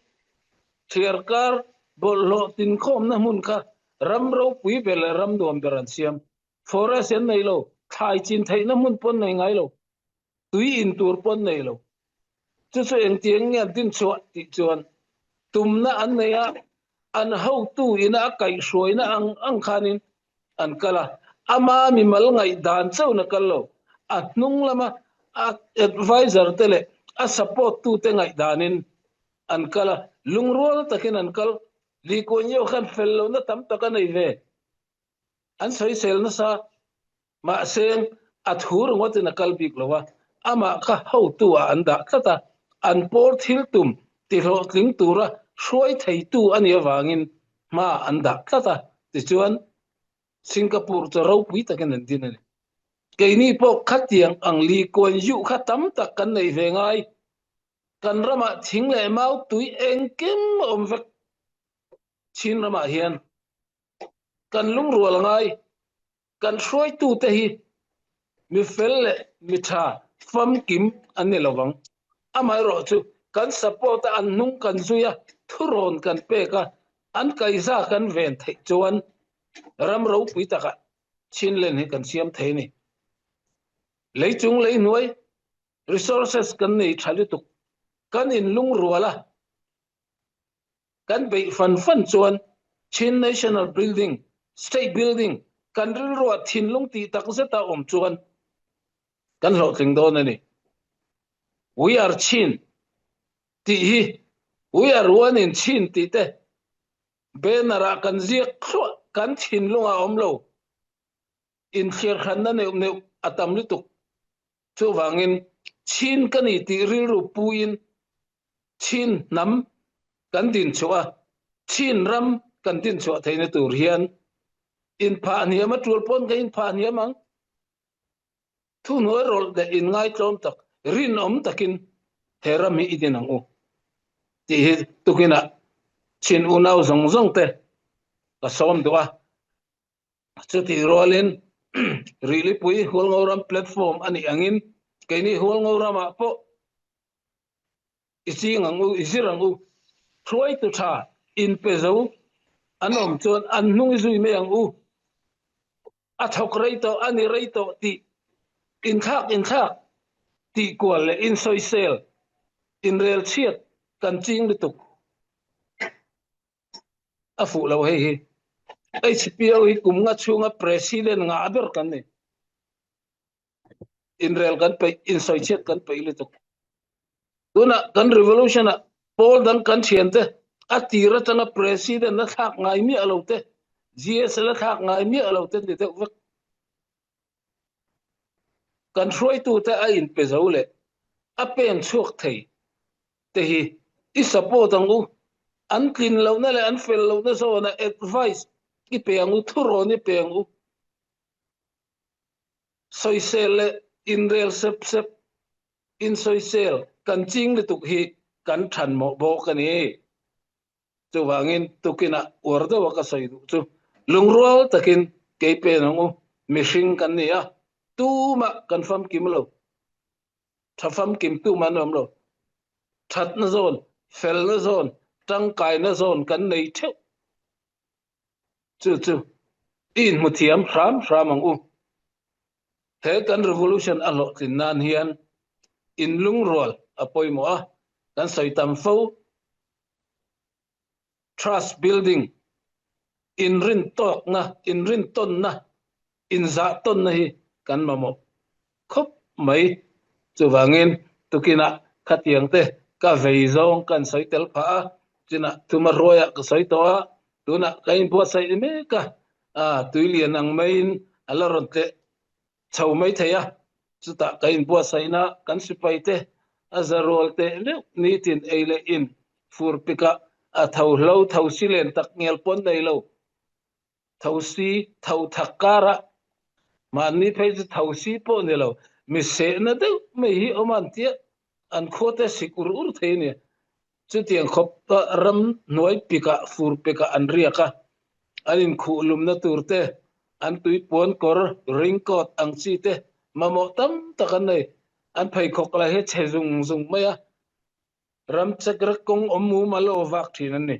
thliarkar bawlhhlawh tinkhawmna hmun kha ram ropui ber leh ram nuam ber an siam. Forest an nei lo, thlai chin theihna hmun pawh an nei ngai lo. Tui in tur pawh an nei lo. Chu chu engtiang nge an dinchhuah tih chuan tumna an nei a, an hotu ina a kaihhruaina ang ang khanin an kal a, ama mimal ngaihdan chauhin a kal lo. A hnung lama a advisor te leh a support tute ngaihdanin an kal a, lungrual takin an kal. Lee Kuan Yew khan fel lohna tam tak a nei ve. An sawisel nasa. Mahse, a thu ringawtin a kal bik lo a, amah kha hotu ah an dah tlat a, an pawl thil tum tihlawhtling tura hruai theitu a nih avangin hma an dah tlat a, tichuan Singapore chu ropui takin an din a ni. Keini pawh khatiang ang Lee Kuan Yew kha tam tak kan neih ve ngai, kan ramah thing leh mau tui engkim a awm vek. Chin ramah hian. Kan lungrual a ngai. Kan hruaitute hi mi fel leh mi tha famkim an ni lovang. Amaherawhchu kan support a, an hnung kan zui a, thurawn kan pek a, an kaiza kan ven theih chuan ram ropui takah Chinland hi kan siam thei a ni. Leichung leihnuai resources kan nei tha lutuk. Kan inlungrual a, kan beih fan fan chuan Chin National Building, State Building, kan rilruah thinlung tih tak zeta awm chuan kan hlawhtling dawn a ni. We are Chin tih hi We are one in Chin tih te banner ah kan ziak thluah kan thinlungah a awm lo. Inthliarhranna neuh neuh a tam lutuk. Chuvangin Chin ka ni tih rilru puiin Chin hnam kan dinchhuah a, Chin ram kan dinchhuah theihna tur hian inphah hniam a tul pawn ka inphah hniam ang. Thuhnuai rawlh leh inngaitlawm tak, rinawm takin he ram hi i din ang u tih hi tukinah Chin unau zawng zawng te ka sawm duh a. Chutih rualin Rihlipui Hualngoram platform a nih angin keini Hualngoramah pawh i ching ang u, i zir ang u. Hruaitu tha inpe zo an awm chuan an hnung i zui mai ang u. A thawk rei tawh, a ni rei tawh tih inthlak inthlak tih kual leh insawisel, inrelchhiat kan ching lutuk. A fuh lo hei hi. HPO hi kum nga chhunga president ngah ber kan ni. Inrel kan peih, insawichhiat kan peih lutuk. Tuna kan revolution a pawl dang kan thian te a tir atanga president a thlak ngai miah lo te, GSL a thlak ngai miah lo te ni deuh vek. Kan hruaitute a inpe zo leh a pen chhuak thei te hi i support ang u, an tlin lohna leh an fel lohna zawna advice i pe ang u, thurawn i pe ang u. Sawisel leh inrel sep sep, insawisel kan ching lutuk hi kan thanmawh bawk a ni. Chuvangin tukinah uar deuha ka sawi duh chu lungrual takin kei pen ang u, mihring kan ni a, tumah kan famkim lo, tha famkim tumah an awm lo. Thatna zawn, felna zawn, tangkaina zawn kan nei theuh. Chu chu i inhmu thiam hram hram ang u. He kan revolution a hlawhtlin nan hian inlungrual a pawimawh a, kan sawi tam fo. Trust building, inrintawkna, inrintawnna, inzahtawnna hi kan mamawh khawp mai. Chuvangin tukinah khatiang te ka vei zawng kan sawi tel phah a, chinah thuma hruaiah ka sawi tawh a, tunah ka inbuatsaih mek a, tuilian ang maiin a la rawn tleh chho mai thei a, chutah ka inbuatsaihna kan sipai te a za rual teh meuh nitin ei leh in fur pikah a tho hlo tho si len tak ngial pawn nei lo tho si tho thak karah mahni phei chu tho si pawh ni lo mi sehna deuh mai hi awm an tia an khua te sik ur ur thei a nia. Chutiang khawp ram hnuai pikah fur pikah an riak a, an inkhuh lumna tur te, an tuipuan kawr, raincoat ang chi te mamawh tam tak an nei. An pheikhawk lai hi chhe zung zung mai a, ram chekrek kawng awm mumal lo vak thin an ni.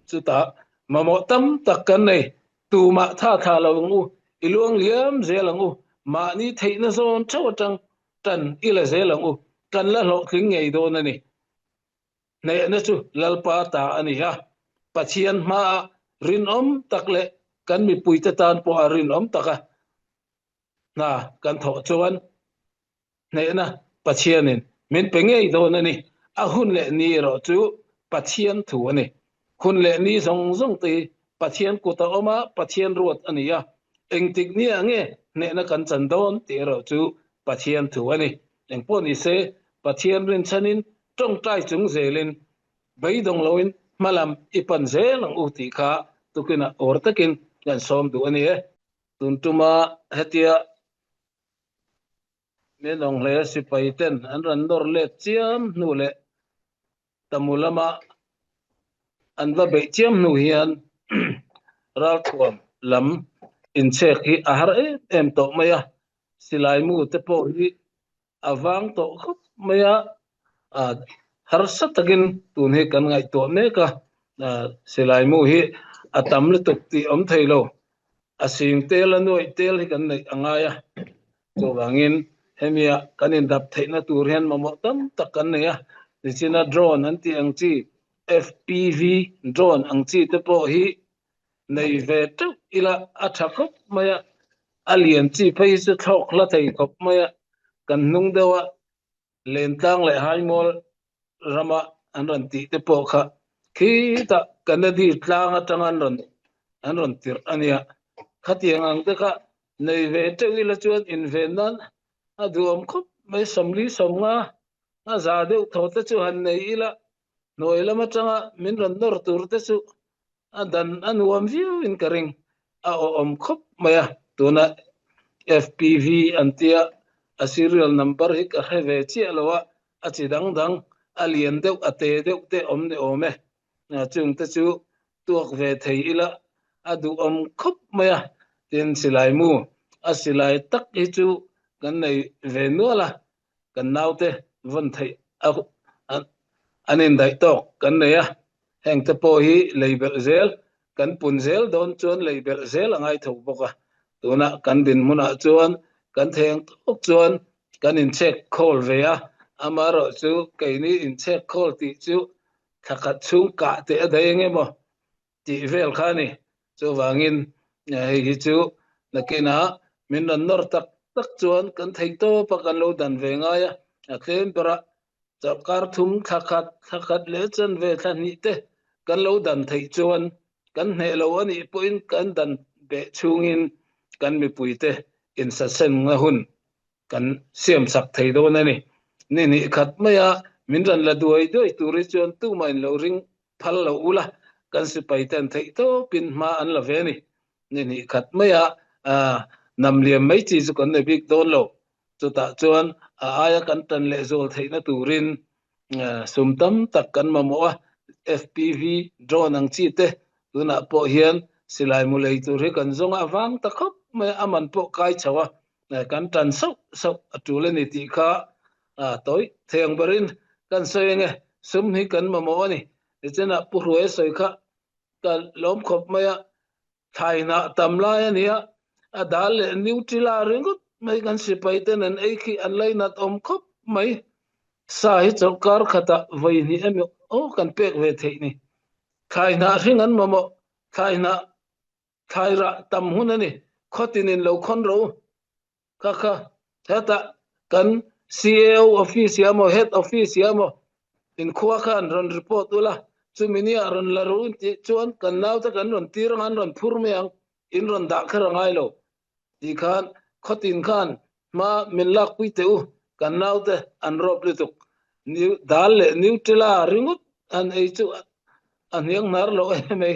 Chutah mamawh tam tak kan nei, tumah tha thla lo ang u, i luang liam zel ang u, mahni theihna zawn theuh atang tan i la zel ang u, kan la hlawhtling ngei dawn a ni. Hnehna chu Lalpa ta a ni a, Pathian hmaah rinawm tak leh kan mipuite tan pawha rinawm taka hna kan thawh chuan hnehna Pathianin min pe ngei dawn a ni. A hun leh ni erawh chu Pathian thu a ni. Hun leh ni zawng zawng te hi Pathian kut a awm a, Pathian ruat a ni a. Engtik nia nge hnehna kan chan dawn tih erawh chu Pathian thu a ni. Engpawh ni se, Pathian rinchhanin tawngtai chung zelin beidawng loin hmalam i pan zel ang u tih kha tukinah awr takin kan sawm duh a ni e. Tun tuma hetia Min awng hle sipai ten an rawn nawr let chiam hnu leh Tamu lama an va beih chiam hnu hian ralthuam. lam inchhek hi a har em em tawh mai a, silai mu te pawh hi a vang tawh khawp mai a, harsa takin tun hi kan ngaihtuah mek a, silai mu hi a tam lutuk tih awm thei lo, a sing tel a nuaih tel hi kan neih a ngai a, chuvangin hemia kan indap theihna tur hian mamawh tam tak kan nei a, nichina drone an tih ang chi FPV drone ang chi te pawh hi nei ve teuh ila a tha khawp mai a, a lian chi phei hi chu thlawk hla thei khawp mai a, kan hnung deuh a Lentlang leh Haimual rama an rawn tih te pawh kha khitah Kennedy tlang atang an rawn an rawn tirh a nia. Khatiang ang te kha nei ve teuh ila chuan inven nan a duhawm khawp mai 40 50 a za deuh thaw te chu han nei ila hnuai lam atanga min rawn nawr tur te chu a dan a nuam viau in ka ring a awm khawp mai a tuna FPV an tia a serial number hi ka hre ve chiah lo a a chi dang dang a lian deuh a te deuh te awm ni awm e chung te chu tuak ve thei ila a duhawm khawp mai a tin silai mu a silai tak hi chu kan nei ve nual a kan naute vawn theih a an indaih tawk kan nei a, heng te pawh hi lei belh zel kan pun zel dawn chuan lei belh zel a ngai tho bawk a, tunah kan dinhmunah chuan kan theng tawk chuan kan inchhek khawl ve a, amaherawh chu keini inchhek khawl tih chu thla khat chhung kah teh a daih eng emaw tih vel kha a ni. Chuvangin hei hi chu nakinah min rawn nawr tak tak chuan kan thei tawp a, kan lo dan ve ngai a, a tlem berah chawlhkar thum thla khat, thla khat leh chanve thla hnih te kan lo dan theih chuan kan hneh lo a nih pawhin kan dan beh chhungin kan mipuite insasenna hun kan siam sak thei dawn a ni. Ni hnih khat maia min rawn la duai duai tur hi chuan tumah in lo ring phal lo ula, kan sipai ten theih tawpin hma an la ve a ni. Ni hnih khat maia nam liam mai chi chu kan nei bik dawn lo. Chutah chuan a aia kan tan leh zual theihna turin sum tam tak kan mamawh a, FPV drone ang chi te tunah pawh hian silai mu lei tur hi kan zawng a, a vang ta khawp mai a, a man pawh kai chho a, kan tan sauh sauh a tul a ni tih kha tawi theng berin kan sawi ange, sum hi kan mamawh a ni. Nichinah Pu Hruaia sawi kha ka lawm khawp mai a, thlai hnah tam lai a nia, a dal leh Nutella ringawt mai kan sipai ten an ei khi an lainat awm khawp mai. Sa hi chawlhkar khatah vawi hnih emaw aw kan pek ve theih ni. Thlai hnah hring an mamawh, thlai hnah Thlai rah tam hun a ni. Khawtinin lo khawn ro kha kha hetah kan CAO office hi amaw head office hi amaw inkhua khan rawn report ula chumi nia rawn la ru tih chuan kan naute kan rawn tir anga an rawn phur mai ang in rawn dah kher a ngai lo tih khan khawtin khan hma min lakpui teh u kan naute an rawp lutuk new dal leh nutella ringawt an ei chu a hniang hnar lo em mai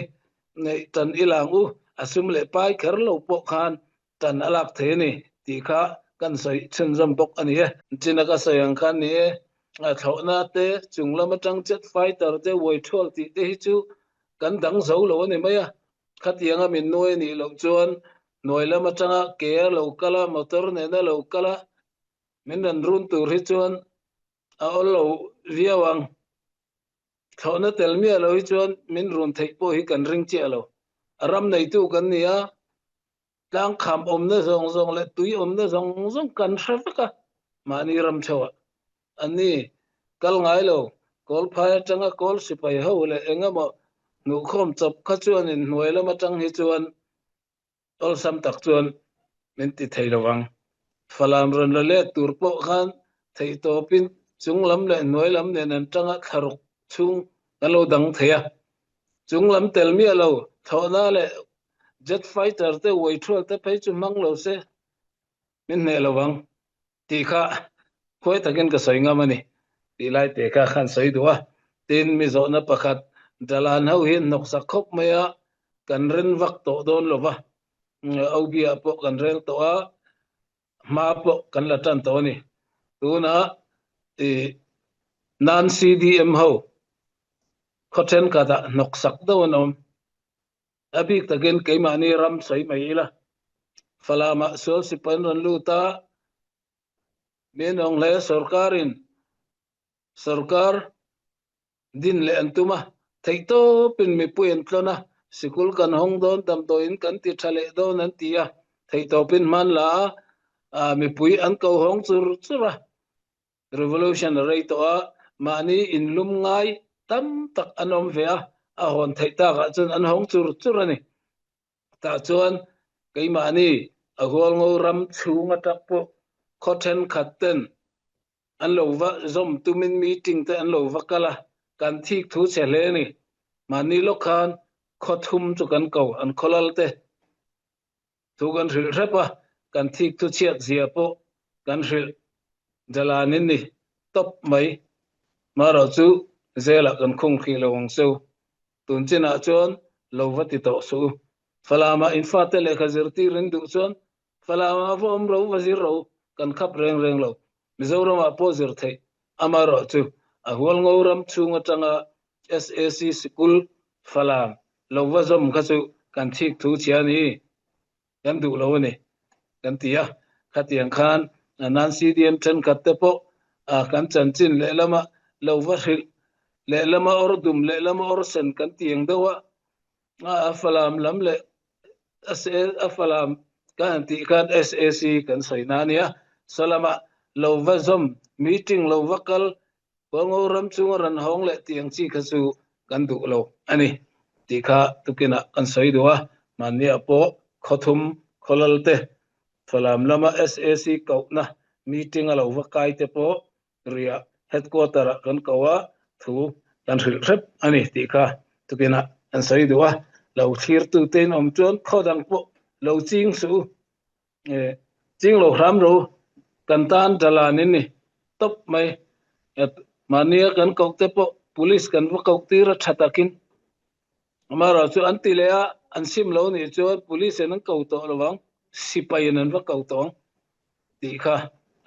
Neih tan i lang u, a sum leh pai kher lo pawh khan tan a lak thei a ni tih kha kan sawi chhunzawm bawk a ni e. China ka sawi ang khan ni e, thlawhna te, chung lam atang jet fighter te, uai thual tih te hi chu kan dang zo lo a ni mai a. Khatianga min nuai a nih loh chuan hnuai lam atanga ke a lo kal a, motor nena lo kal a, min rawn run tur hi chuan a awl lo viau ang. Thlawhna tel miah lo hi chuan min run theih pawh hi kan ring chiah lo. A ram neitu kan ni a, tlangkham awmna zawng zawng leh tui awmna zawng zawng kan hre vek a, mahni ram theuhah an ni kal ngai lo. Kawlphai atanga kawl sipai ho leh eng emaw hnuhkhawm chawp kha chuanin hnuai lam atang hi chuan Awlsam tak chuan min ti thei lo ang. Falam rawn la let tur pawh khan theihtawpin chung lam leh hnuai lam nen an tanga thlaruk chhung kan lo dang thei a. Chung lam tel miah lo, thlawhna leh jet fighter te uai thual te phei chu hmang lo se min hneh lo ang. Tih kha khuai takin ka sawi ngam a ni tih lai te kha khan sawi duh a. Tin, mi zawhna pakhat Dalan ho hi hnawksak khawp mai a, kan ren vak tawh dawn lo va, OB-ah pawh kan rel tawh a, hma pawh kan la tan tawh a ni. Tunah ih non-CDM ho khaw thenkhatah hnawksak deuh an awm. A bik takin keimahni ram sawi mai ila. Falamah sual sipai an rawn lut a, min awng hle sorkarin sorkar din leh an tum a, theihtawpin mipui an tlawn a, sikul kan hawng dawn, damdawiin kan ti tha leh dawn an ti a, theihtawpin hman la a, mipui an ko hawng chur chur a. Revolution a rei tawh a, mahni inlum ngai tam tak an awm ve a, a hawn theih takah chuan an hawng chur chur a ni. Tah chuan keimahni a Hualngo ram chhung atang pawh khaw thenkhat ten an lo va zawm tumin meeting te an lo va kal a, kan thik thu chhe hle a ni. Mahni lawk khan khaw thum chu kan ko, an khaw lal te. Thu kan hrilh hrep a, kan thik thu chhiat zia pawh kan hrilh Jalan in ni tawp mai. Marawh chu zelah kan khung hrih lo ang cheu. Tun chinah chuan lo va ti tawh suh u. Falamah in fate lehkha zirtir in duh chuan Falamah va awm ro va zir ro kan khap reng reng lo. Mizoramah pawh zir theih amarawh chu a Hualngo ram chhung atanga SAC sikul Falam lo va zawm kha chu kan thik thu chhia a ni, kan duh lo a ni kan ti a. Khatiang khan Nan CDM thenkhat te pawh kan chanchin lehlama lo va hrilh, lehlama awr dum, lehlama awr sen kan ti ang deuh a, a Falam lam leh a Falam kan han tih khan SAC kan sawi na a nia. Salamah lo va zawm, meeting lo va kal, Hualngo ram chunga ran hawng leh tih ang chi kha chu kan duh lo a ni tih kha tukinah kan sawi duh a. Mahniah pawh khawthum khawlal te, Falam lama SAC kohna meeting a lo va kai te pawh Riah headquarter ah kan ko a, thu kan hrilh hrep a ni tih kha tukinah kan sawi duh a. Lo thlirtu te in awm chuan khaw dang pawh lo ching suh u. Ching lo hram ro kan tan Jalan in ni tawp mai. Mahnia kan koh te pawh police kan va koh tir a tha takin. Amaherawhchu chu an ti leh a, an sim lo nih chuan police in an ko tawh lo ang, sipai in an va ko tawh ang tih kha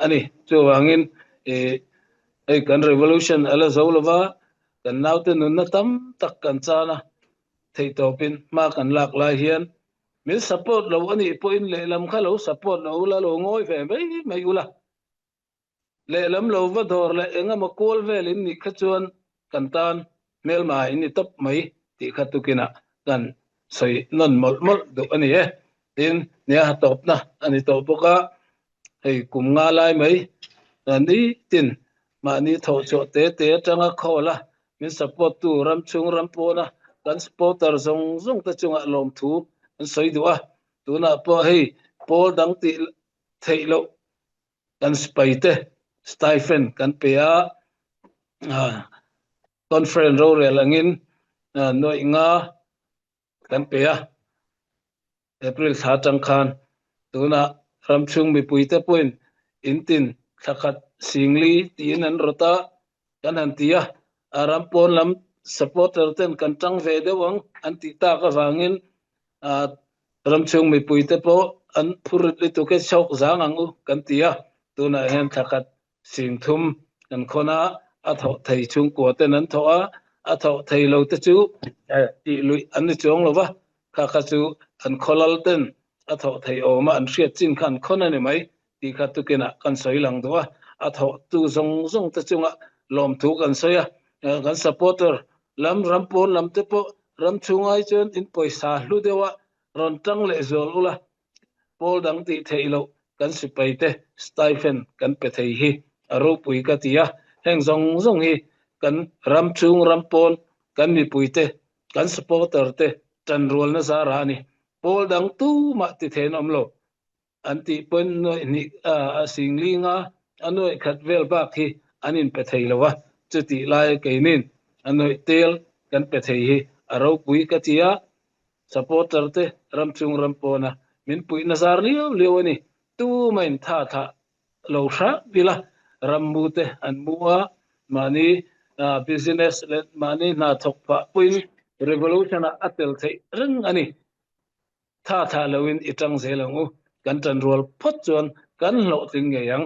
a ni. Chuvangin hei kan revolution a la zo lova, kan naute nunna tam tak kan chan a, theihtawpin hma kan lak lai hian Min support lo a nih pawhin lehlam kha lo support lo ula, lo ngawi ve mai mai ula. Lehlam lo va dawr leh eng emaw kual vel in nih kha chuan kan tan hmelma in ni tawp mai tih kha tukinah kan sawi nawn mawlh mawlh duh a ni e. Tin, nia tawpna a ni tawh bawk a, hei kum nga lai mai nitin mahni thawhchhuah te te atanga khawl a min support tu ram chhung ram pawna kan supporter zawng zawng te chungah lawmthu an sawi duh a, tunah pawh hei pawl dang tih theih loh kan sipai te stipend kan pe a, conference rorel angin nuaih nga kan pe a, April thla atang khan tunah ramchhung mipuite pawhin in tin thla khat singli tiin an rawt a, kan han ti a, a ram pawn lam supporter ten kan tang ve deuh ang an tih tak avangin ramchhung mipuite pawh an phur rit lutuk e chhawk zang ang u kan ti a, tunah hian thla khat Singthum kan khawn a, a thawh thei chhungkua ten an thawh a, a thawh thei lo te chu tih luih an ni chuang lo va, kha kha chu an khawlal ten a thawh thei awm a, an hriat chin kha an khawn a ni mai tih kha tukinah kan sawi lang duh a, a thawh tu zawng zawng te chunga lawmthu kan sawi a, kan supporter lam ram pawn lam te pawh ram chhungai chuan in pawisa hlu deuh a rawn tang leh zual ula Pawl dang tih theih loh kan sipaite stipend kan pe thei hi a ropui ka ti a, heng zawng zawng hi kan ram chhung ram pawn kan mipuite kan supporter te tanrualna zara a ni. Pawl dang tumah ti thei an awm lo. An tih pawn nuaih hnih a singling a, a nuaih khat vel bak hi an inpe thei lo a, chutih laia keinin a nuaih tel kan pe thei hi a ropui ka ti a, Supporter te ram chung ram pawna min puihna zar liau liau a ni. Tumain tha thlah lo hrang ila ram mu te an mu a, mahni business leh mahni hna thawk phah pawhin revolution ah a tel theih reng a ni. Tha thlah loin i tang zel ang u, kan tanrual phawt chuan kan hlawhtling ngei ang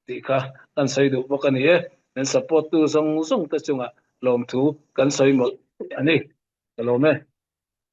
tih kha kan sawi duh bawk a ni e. Min support tu zawng zawng te chungah lawmthu kan sawi mawlh a ni. Ka lawm e.